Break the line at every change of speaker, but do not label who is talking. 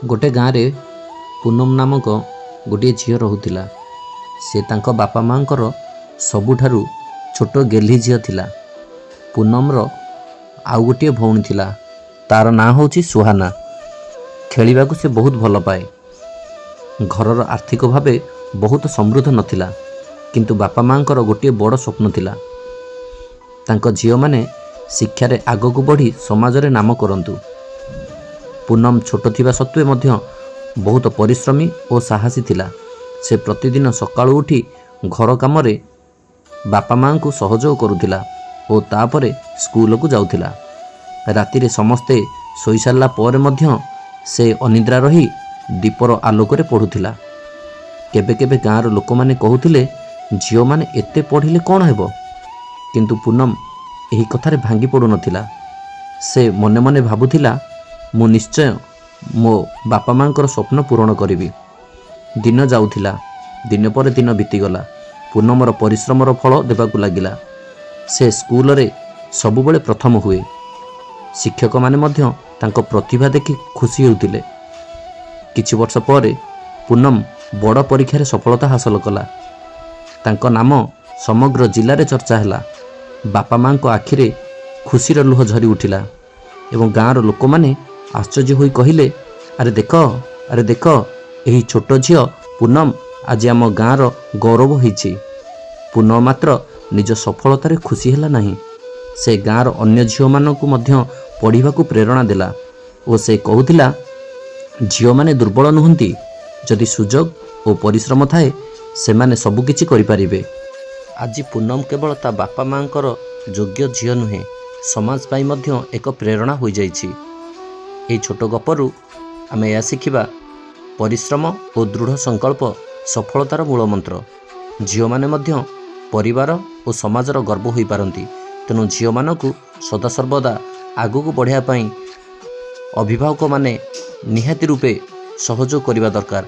ଗୋଟେ ଗାଁରେ ପୁନମ ନାମକ ଗୋଟିଏ ଝିଅ ରହୁଥିଲା। ସେ ତାଙ୍କ ବାପା ମାଆଙ୍କର ସବୁଠାରୁ ଛୋଟ ଗେହ୍ଲି ଝିଅ ଥିଲା। ପୁନମର ଆଉ ଗୋଟିଏ ଭଉଣୀ ଥିଲା, ତାର ନାଁ ହେଉଛି ସୁହାନା। ଖେଳିବାକୁ ସେ ବହୁତ ଭଲ ପାଏ। ଘରର ଆର୍ଥିକ ଭାବେ ବହୁତ ସମୃଦ୍ଧ ନଥିଲା, କିନ୍ତୁ ବାପା ମାଆଙ୍କର ଗୋଟିଏ ବଡ଼ ସ୍ୱପ୍ନ ଥିଲା, ତାଙ୍କ ଝିଅମାନେ ଶିକ୍ଷାରେ ଆଗକୁ ବଢ଼ି ସମାଜରେ ନାମ କରନ୍ତୁ। ପୁନମ ଛୋଟ ଥିବା ସତ୍ତ୍ୱେ ମଧ୍ୟ ବହୁତ ପରିଶ୍ରମୀ ଓ ସାହସୀ ଥିଲା। ସେ ପ୍ରତିଦିନ ସକାଳୁ ଉଠି ଘର କାମରେ ବାପା ମାଆଙ୍କୁ ସହଯୋଗ କରୁଥିଲା ଓ ତାପରେ ସ୍କୁଲକୁ ଯାଉଥିଲା। ରାତିରେ ସମସ୍ତେ ଶୋଇସାରିଲା ପରେ ମଧ୍ୟ ସେ ଅନିଦ୍ରା ରହି ଦୀପର ଆଲୋକରେ ପଢ଼ୁଥିଲା। କେବେ କେବେ ଗାଁର ଲୋକମାନେ କହୁଥିଲେ, ଝିଅମାନେ ଏତେ ପଢ଼ିଲେ କ'ଣ ହେବ? କିନ୍ତୁ ପୁନମ ଏହି କଥାରେ ଭାଙ୍ଗି ପଡ଼ୁନଥିଲା। ସେ ମନେ ମନେ ଭାବୁଥିଲା, ମୁଁ ନିଶ୍ଚୟ ମୋ ବାପା ମାଆଙ୍କର ସ୍ୱପ୍ନ ପୂରଣ କରିବି। ଦିନ ଯାଉଥିଲା, ଦିନ ପରେ ଦିନ ବିତିଗଲା। ପୁନମର ପରିଶ୍ରମର ଫଳ ଦେବାକୁ ଲାଗିଲା। ସେ ସ୍କୁଲରେ ସବୁବେଳେ ପ୍ରଥମ ହୁଏ। ଶିକ୍ଷକମାନେ ମଧ୍ୟ ତାଙ୍କ ପ୍ରତିଭା ଦେଖି ଖୁସି ହେଉଥିଲେ। କିଛି ବର୍ଷ ପରେ ପୁନମ ବଡ଼ ପରୀକ୍ଷାରେ ସଫଳତା ହାସଲ କଲା। ତାଙ୍କ ନାମ ସମଗ୍ର ଜିଲ୍ଲାରେ ଚର୍ଚ୍ଚା ହେଲା। ବାପା ମାଆଙ୍କ ଆଖିରେ ଖୁସିର ଲୁହ ଝରି ଉଠିଲା ଏବଂ ଗାଁର ଲୋକମାନେ ଆଶ୍ଚର୍ଯ୍ୟ ହୋଇ କହିଲେ, ଆରେ ଦେଖ, ଆରେ ଦେଖ, ଏହି ଛୋଟ ଝିଅ ପୁନମ ଆଜି ଆମ ଗାଁର ଗୌରବ ହୋଇଛି। ପୁନମ ମାତ୍ର ନିଜ ସଫଳତାରେ ଖୁସି ହେଲା ନାହିଁ, ସେ ଗାଁର ଅନ୍ୟ ଝିଅମାନଙ୍କୁ ମଧ୍ୟ ପଢ଼ିବାକୁ ପ୍ରେରଣା ଦେଲା ଓ ସେ କହୁଥିଲା, ଝିଅମାନେ ଦୁର୍ବଳ ନୁହନ୍ତି, ଯଦି ସୁଯୋଗ ଓ ପରିଶ୍ରମ ଥାଏ ସେମାନେ ସବୁକିଛି କରିପାରିବେ। ଆଜି ପୁନମ କେବଳ ତା ବାପା ମାଆଙ୍କର ଯୋଗ୍ୟ ଝିଅ ନୁହେଁ, ସମାଜ ପାଇଁ ମଧ୍ୟ ଏକ ପ୍ରେରଣା ହୋଇଯାଇଛି। ଏହି ଛୋଟ ଗପରୁ ଆମେ ଏହା ଶିଖିବା, ପରିଶ୍ରମ ଓ ଦୃଢ଼ ସଂକଳ୍ପ ସଫଳତାର ମୂଳ ମନ୍ତ୍ର। ଝିଅମାନେ ମଧ୍ୟ ପରିବାର ଓ ସମାଜର ଗର୍ବ ହୋଇପାରନ୍ତି। ତେଣୁ ଝିଅମାନଙ୍କୁ ସଦାସର୍ବଦା ଆଗକୁ ବଢ଼ିବା ପାଇଁ ଅଭିଭାବକମାନେ ନିହାତି ରୂପେ ସହଯୋଗ କରିବା ଦରକାର।